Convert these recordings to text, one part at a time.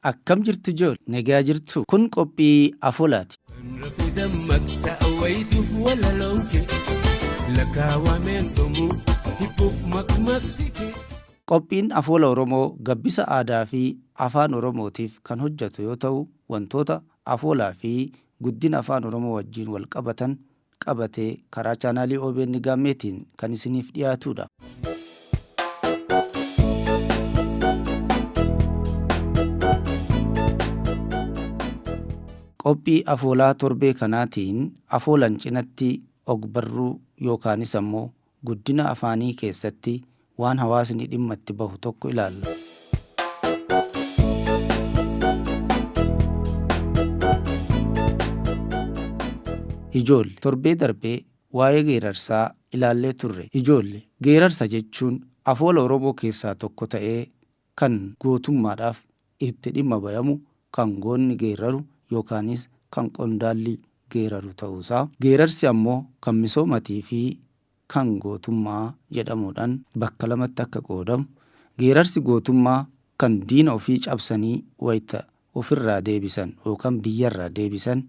Akkam jirtu ijoole? Nagaa jirtu? Kun qophii afoolaati. Qophiin Afoola Oromoo gabbisa aadaa fi Afaan Oromootiif kan hojjatu yoo ta'u, wantoota afoolaa fi guddina Afaan Oromoo wajjin wal qabatan qabatee karaa chaanaalii OBN Gaammeetiin kan isiniif dhiyaatuudha. Qophii afoolaa torbee kanaatiin afoolan cinatti ogbarruu yookaanis ammoo guddina afaanii keessatti waan hawaasni dhimma itti bahu tokko ilaalla. Ijoolle, torbee darbe waa'ee geerarsaa ilaallee turre. Ijoolle, geerarsa jechuun afoola Oromoo keessaa tokko ta'ee kan gootummaadhaaf itti dhimma bayamu, kan goonni geerraru yookaanis kan qondaalli geeraru ta'uusaa, geerarsi ammoo kan misoomatii fi kan gootummaa jedhamuudhaan bakka lamatti akka qoodamu, geerarsi gootummaa kan diina ofii cabsanii wayta ofirraa deebisan yookaan biyyarraa deebisan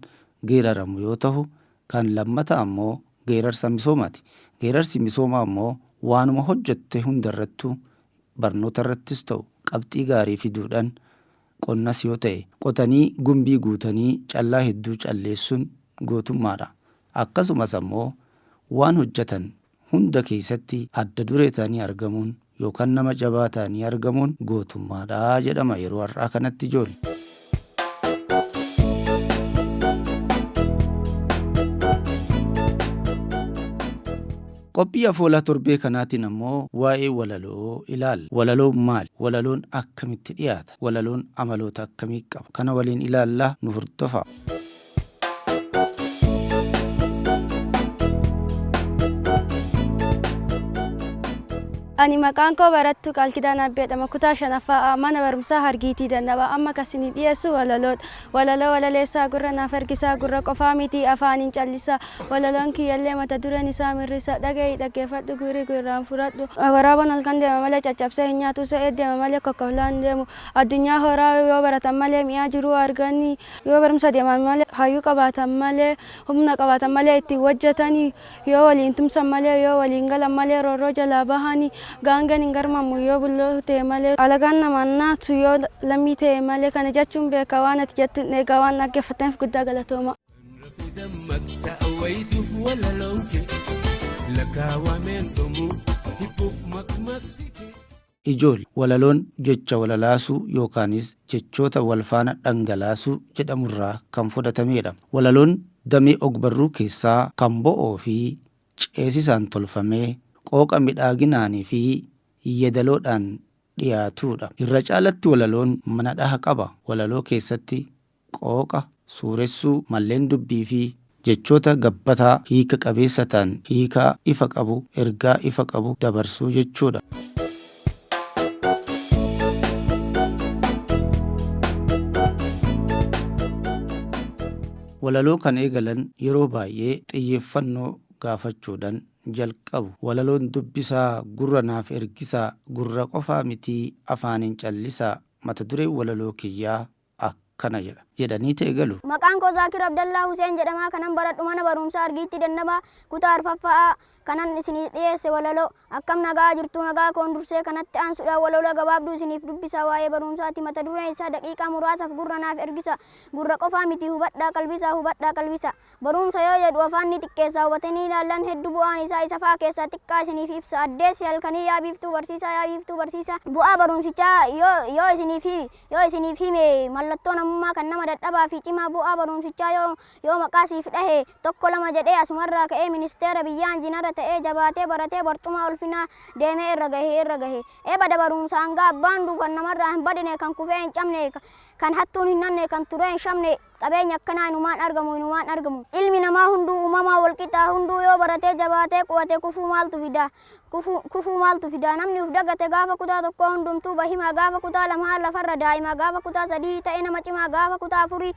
geeraramu yoo tahu, kan lammataa ammoo geerarsa misoomaati. Geerarsi misoomaa ammoo waanuma hojjatte hundarrattuu barnootarrattis ta'u qabxii gaarii fiduudhaan qonnas yoo ta'e qotanii gumbii guutanii callaa hedduu calleessuun gootummaadha. Akkasumas ammoo waan hojjatan hunda keessatti adda duree ta'anii argamuun yookaan nama jabaa ta'anii argamuun gootummaadha jedhama yeroo har'aa kanatti ijoolle. Qophii Afoolaa torbee kanaatiin ammoo waa'ee walaloo ilaalla. Walaloon maali? Walaloon akkamitti dhiyaata? Walaloon amaloota akkamii qaba? Kana waliin ilaalla, nu hordofaa. Ani maqaan koo Barattuu Qaalkidaan Abbee jedhama. Kutaa 5ffaa A mana barumsaa Hargiitii Dandhabaa. Amma kan isinii dhiyeessu walaloodha. Walaloo walaleessaa gurra naaf ergisaa gurra qofaa mitii afaaniin callisaa. Walaloon kiyyallee mata dureen isaa mirrisa. Dhaga'i dhaggeeffadhu guurii gurraan fudhadhu. Waraaboon halkan deema malee caccabsee hin nyaatu. Se'ee deema malee kokkoflaa hin deemu. Addunyaa horaa yoo baratan malee mi'aa jiruu arganii. Yoo barumsa deeman malee hayyuu qabaatan malee humna qabaatan malee ittiin hojjetanii. Yoo waliin tumsan malee yoo waliin galan malee roorroo jalaa bahanii. Gaangeen hin garmamu yoo bulloo ta'e malee. Alagaan namaan naatu yoo lammii ta'e malee. Kana jechuun beeka waan ati jettu hin eegaa waan dhaggeeffattaniif guddaa galatoomaa. Ijoole, walaloon jecha walalaasuu yookaanis jechoota walfaana dhangalaasuu jedhamurraa kan fudhatameedha. Walaloon damee ogbarruu keessaa kan bo'oo fi ceesisaan tolfamee qooqa midhaaginaanii fi yedaloodhaan dhiyaatuudha. Irra caalatti walaloon mana dhaha qaba. Walaloo keessatti qooqa, suuressuu, malleen dubbii fi jechoota gabbataa hiika qabeessa ta'an hiikaa ifa qabu, ergaa ifa qabu dabarsuu jechuudha. Walaloo kan eegalan yeroo baay'ee xiyyeeffannoo gaafachuudhan jalqabu. Walaloon dubbisaa gurra naaf ergisaa gurra qofaa mitii afaaniin callisaa mata dureen walaloo kiyyaa akkana jedha. Jedhaniiti eegalu. Maqaan koo Zaakir Abdallaa Huseen jedhama. Kanan baradhu mana baruumsaa Argiitti Dannabaa kutaa 4ffaa A. Kanan isinii dhiyeesse walaloo. Akkam nagaa jirtuu nagaa koon dursee kanatti aansuudhaan walaloo gabaabduu isiniif dubbisa waa'ee baruumsaati mata dureen isaa daqiiqaa muraasaaf gurra naaf ergisa gurra qofaa miti hubadhaa qalbisaa hubadhaa qalbisa Baruumsa yoo jedhu afaan ni xiqqeessa hubatanii ilaallan heddu bu'aan isaa isa fa'a keessaa xiqqaa isiniif ibsa addeessi halkanii yaa biiftuu barsiisaa yaa biiftuu barsiisaa bu'aa baruumsichaa yoo yoo isiniif yoo isiniif hime mallattoo namummaa kan nama dadhabaa fi cimaa bu'aa baruumsichaa yoo yoo maqaa siif dhahe tokko lama jedhee asumarraa ka'ee ministeera biyyaa injinara ta'ee jabaatee baratee barcuma ulfinaa deemee irra gahee irra gahe ee bada baruumsa hangaa abbaan du'u kan namarraa hin badne kan kufee hin cabne kan hattuun hin hanne kan turee hin shamne Qabeenyi akkanaa inumaan argamu inumaan argamu. Ilmi namaa hunduu uumamaan wal qixa. Hunduu yoo baratee jabaatee qu'ate kufuu maaltu fida? Kufuu kufuu maaltu fida? Namni uf dagate gaafa kutaa tokkoo hundumtuu bahima gaafa kutaa lamaa lafarra daa'ima gaafa kutaa sadihii ta'e nama cimaa gaafa kutaa afurii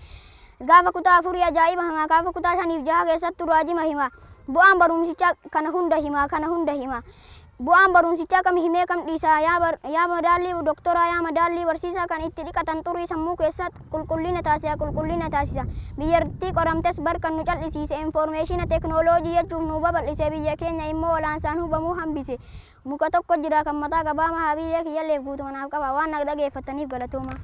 gaafa kutaa afurii ajaa'iba hima gaafa kutaa shaniif jaha keessattu raajima hima. Bu'aan barumsichaa kana hunda hima kana hunda hima. Bu'aan barumsichaa kam himee kam dhiisa? Yaa madaallii doktoraa, yaa madaallii barsiisaa, kan itti dhiqatan xurii sammuu keessa qulqullina taasisa, qulqullina taasisa. Biyyattii qoramtes bar kan nu cal'isiise, infoormeeshina teeknooloojii jechuuf nu babal'ise, biyya keenya immoo walaansaan hubamuu hambise. Muka tokko jira kan mataa qabaama, habiilee kiyyalleef guutuma naaf qaba. Waan na dhageeffattaniif galatooma.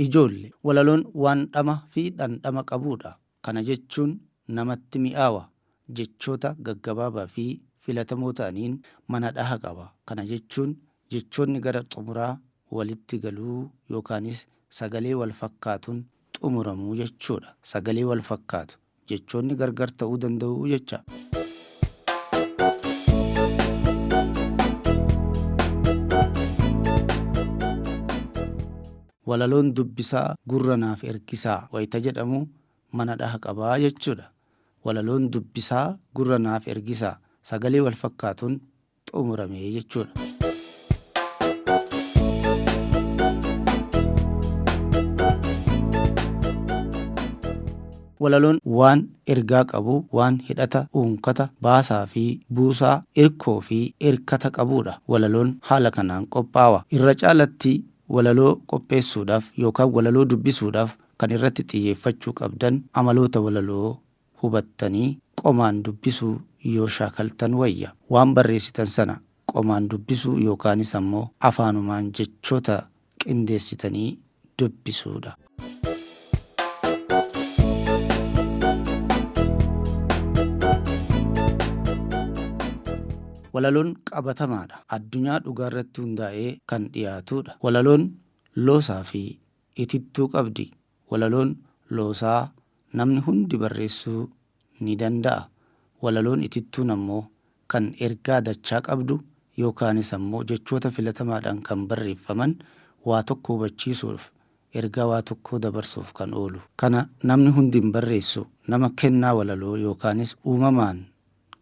Ijoolle, walaloon waan dhama fi dhandhama qabuudha. Kana jechuun namatti mi'aawa. Jechoota gaggabaabaa fi filatamoo ta'aniin mana dhaha qaba. Kana jechuun jechoonni gara xumuraa walitti galuu yookaanis sagalee wal fakkaatuun xumuramu jechuudha. Sagalee wal fakkaatu. Jechoonni gargar ta'uu danda'u jecha. Walaloon dubbisaa gurra naaf ergisaa wayita jedhamu mana dhaha qabaa jechuudha. Walaloon dubbisaa gurra naaf ergisaa sagalee wal fakkaatuun xumurame jechuudha. Walaloon waan ergaa qabu, waan hidhata, uunkata, baasaa fi buusaa, irkoo fi irkata qabuudha. Walaloon haala kanaan qophaawa. Irra caalatti walaloo qopheessuudhaaf yookaan walaloo dubbisuudhaaf kan irratti xiyyeeffachuu qabdan amaloota walaloo hubattanii qomaan dubbisuu yoo shaakaltan wayya. Waan barreessitan sana qomaan dubbisuu yookaanis ammoo afaanumaan jechoota qindeessitanii dubbisuudha. Walaloon qabatamaadha. Addunyaa dhugaarratti hundaa'ee kan dhiyaatuudha. Walaloon loosaa fi itittuu qabdi. Walaloon loosaa namni hundi barreessuu ni danda'a. Walaloon itittuun ammoo kan ergaa dachaa qabdu yookaanis ammoo jechoota filatamaadhaan kan barreeffaman waa tokko hubachiisuuf, ergaa waa tokkoo dabarsuuf kan oolu. Kana namni hundi hin barreessu. Nama kennaa walaloo yookaanis uumamaan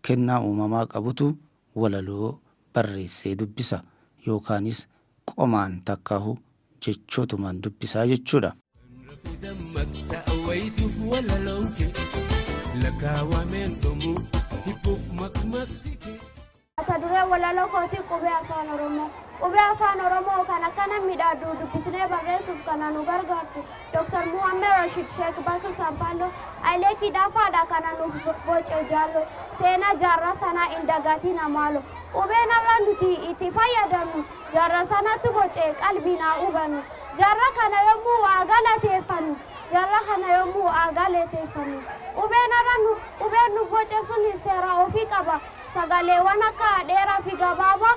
kennaa uumamaa qabutu walaloo barreessee dubbisa yookaanis qomaan takkaahu jechootumaan dubbisaa jechuudha. Mata dureen walaloo kootii qubee Afaan Oromoo. Qubee Afaan Oromoo kan akkana midhaaddu dubbisnee barreessuuf kana nu gargaartu Dr. Muhammad Rashid Sheek Bakir Sampaalloo Hayilee Kiidaafaadha kana nuuf boce jaallo seenaa jaarraa sanaa hin dagatina maalo. Qubeen har'a nuti itti fayyadamnu jaarraa sanatti boce qalbiin haa hubannu. Jaarraa kana yommuu haa galateeffannu. Jaarraa kana yommuu haa galateeffannu. Qubeen har'a nu qubeen nu boce sun seera ofii qaba. Sagaleewwan akka dheeraa fi gabaabaa,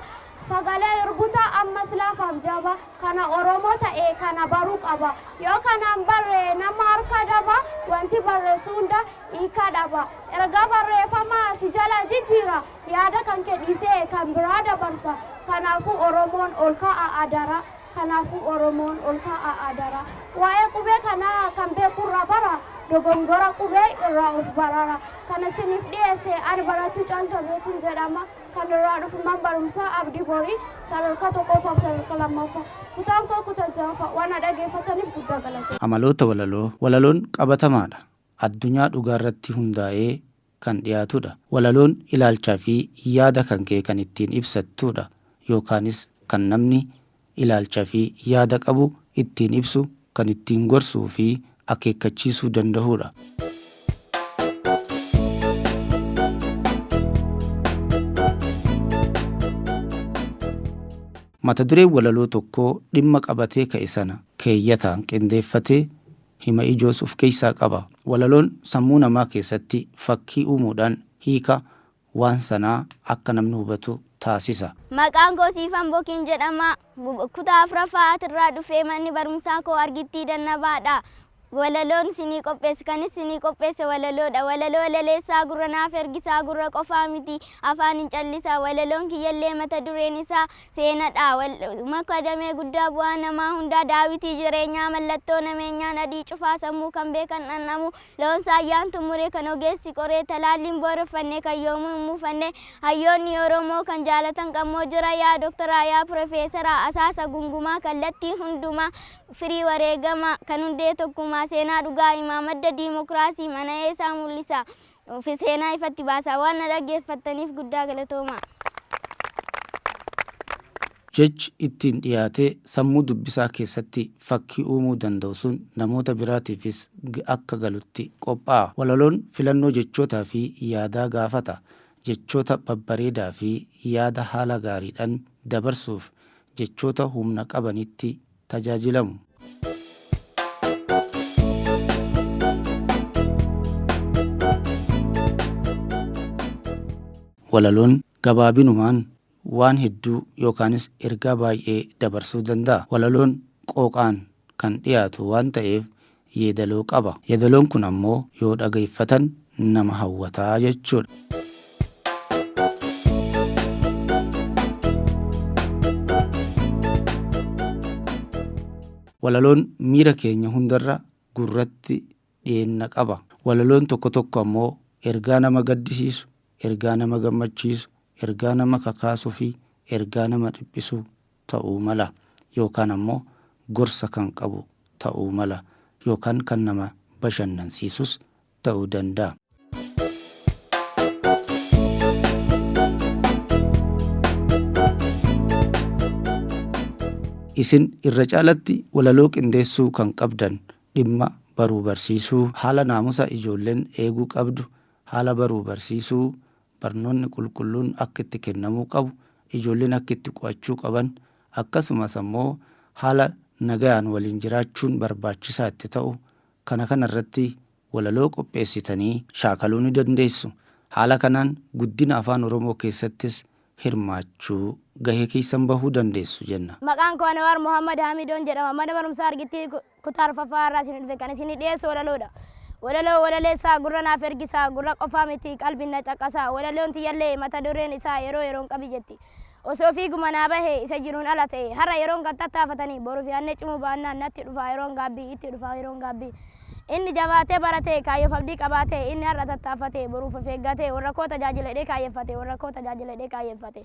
sagalee irbutaa ammas laafaaf jabaa, kana Oromoo ta'e kana baruu qaba. Yoo kanaan barre nama harka daba, wanti barreessu hunda hiika dhaba. Ergaa barreeffamaa si jala jijjiira, yaada kan kee dhiisee kan biraa dabarsa. Kanaafuu Oromoon ol ka'a adara. Kanaafuu Oromoon ol ka'a adara. Waa'ee qubee kanaa kan beekurraa bara, dogongora qubee irraa of barara. Kana isiniif dhiyeesse ani barattuu Caaltuu Abeetiin jedhama. Kan irraa dhufu man barumsaa Abdii Borii sadarkaa tokkoffaaf sadarkaa lammaffaa. Kutaan koo kutaa ja'affaa. Waan na dhageeffataniif guddaa galatooma. Amaloota walaloo. Walaloon qabatamaadha. Addunyaa dhugaarratti hundaa'ee kan dhiyaatudha. Walaloon ilaalchaa fi yaada kan kee kan ittiin ibsattuudha yookaanis kan namni ilaalcha fi yaada qabu ittiin ibsu, kan ittiin gorsuu fi akeekkachiisuu dandahuudha. Mata dureen walaloo tokkoo dhimma qabatee ka'e sana keeyyataan qindeeffatee hima ijoos of keessaa qaba. Walaloon sammuu namaa keessatti fakkii uumuudhaan hiika waan sanaa akka namni hubatu taasisa. Maqaan koo Siifan Bokiin jedhama. Kutaa 4ffaa Atirraa dhufee manni barumsaa koo Argittii Dannabaadha. Walaloon isinii qopheesse kanis isinii qopheesse walaloodha. Walaloo walaleessaa gurra naaf ergisaa gurra qofaa miti afaan hin callisaa. Walaloon kiyyallee mata dureen isaa seenadha. Maka damee guddaa bu'aa namaa hundaa daawitii jireenyaa mallattoo nameenyaan adii cufaa sammuu kan beekan dhandhamu loon saayyaan tumure kan ogeessi qoree talaalliin booreffanne kan yoomuu hin muufanne hayyoonni Oromoo kan jaalatan qammoo jira yaa doktoraa yaa pirofeesaraa asaasa gungumaa kallattii hundumaa. Firii wareegama kan hundee tokkummaa seenaa dhugaa himaa madda diimokiraasii mana eessaa mul'isa. Seenaa ifatti baasa. Waan na dhaggeeffattaniif guddaa galatooma. Jechi ittiin dhiyaatee sammuu dubbisaa keessatti fakkii uumuu danda'u sun namoota biraatiifis akka galutti qophaa'a. Walaloon filannoo jechootaa fi yaadaa gaafata. Jechoota babbareedaa fi yaada haala gaariidhaan dabarsuuf jechoota humna qabanitti tajaajilamu. Walaloon gabaabinumaan waan hedduu yookaanis ergaa baay'ee dabarsuu danda'a. Walaloon qooqaan kan dhiyaatu waan ta'eef yeedaloo qaba. Yeedaloon kun ammoo yoo dhageeffatan nama hawwataa jechuudha. Walaloon miira keenya hundarra gurratti dhiyeenna qaba. Walaloon tokko tokko ammoo ergaa nama gaddisiisu, ergaa nama gammachiisu, ergaa nama kakaasuu fi ergaa nama dhiphisu ta'uu mala. Yookaan ammoo gorsa kan qabu ta'uu mala. Yookaan kan nama bashannansiisus ta'uu danda'a. Isin irra caalatti walaloo qindeessuu kan qabdan dhimma baruu barsiisuu, haala naamusa ijoolleen eeguu qabdu, haala baruu barsiisuu, barnoonni qulqulluun akka itti kennamuu qabu, ijoolleen akka itti qo'achuu qaban, akkasumas ammoo haala nagayaan waliin jiraachuun barbaachisaa itti ta'u kana kanarratti walaloo qopheessitanii shaakaluu ni dandeessu. Haala kanaan guddina afaan Oromoo keessattis hirmaachuu gahee keessan bahuu dandeessu jenna. Maqaan koo Anwaar Muhammad Hamidoon jedhama. Mana barumsaa Argittii kutaa arfaffaa irraa isin dhufe kan isin dhiyeessu walaloodha. Walaloo walaleessaa gurra naaf ergisaa gurra qofaa miti qalbiin na caqasaa walaloon tiyyallee mata dureen isaa yeroo yeroon qabi jetti. Osoo fiiguma naa bahe isa jiruun ala ta'e har'a yeroon kan tattaafatanii boru fi'annee cimuu baannaan natti dhufaa yeroon gaabbii itti dhufaa yeroon gaabbii. Inni jabaatee barate kaayyoof abdii qabaate inni har'a tattaafate boruuf of eeggate warra koo tajaajiladhee kaayyeffate warra koo tajaajiladhee kaayyeffate.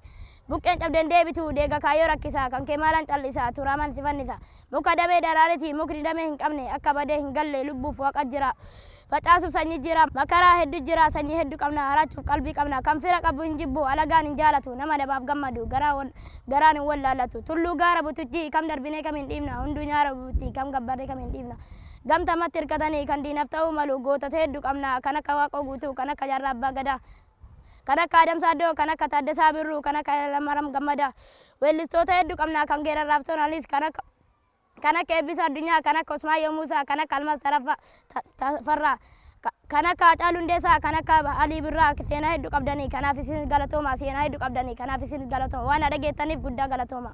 Buqqeen cabdeen deebitu deega kaayyoo rakkisaa kan kee maalaan callisaa turaamaan si fannisa. Muka damee daraariti mukni damee hin qabne akka badee hin galle lubbuuf waaqa jira. Facaasuuf sanyii jira makaraa hedduu jira sanyii hedduu qabna haraachuuf qalbii qabna kan fira qabu hin jibbu alagaan hin jaalatu nama nabaaf gammadu garaan hin wallaalatu tulluu gaara butujjii kam darbinee kam hin dhiifna hunduu nyaara bubutti kam gabbarree kam hin dhiifna. Gamtamatti hirkatanii kan diinaaf ta'uu malu gootota hedduu qabna kan akka Waaqoo Guutuu kan akka Jaarraa Abbaa Gadaa kan akka Adamsaa Addoo kan akka Taaddasaa Birruu kan akka Lammaram Gammadaa weellistoota hedduu qabna kan geerarraaf sonanis kan akka kan akka Eebbisaa Addunyaa kan akka Usmaayyoo Muusaa kan akka Almaaz Tafarraa kan akka Haacaaluu Hundeessaa kan akka Alii Birraa seenaa hedduu qabdanii kanaaf isin galatooma seenaa hedduu qabdanii kanaaf isin galatooma waan na dhageettaniif guddaa galatooma.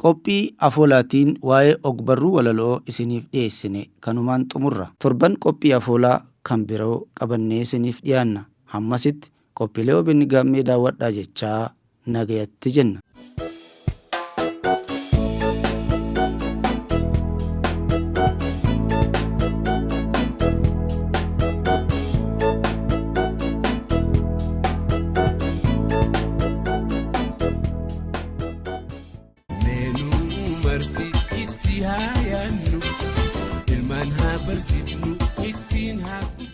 Qophii afoolaatiin waa'ee ogbarruu walaloo isiniif dhiyeessine kanumaan xumurra. Torban qophii afoolaa kan biroo qabannee isiniif dhiyaanna. Hammasitti qophiilee OBN Gaammee daawwadhaa jechaa nagayatti jenna. Meenuu marti itti haa yaannu ilmaan haa barsiifnu.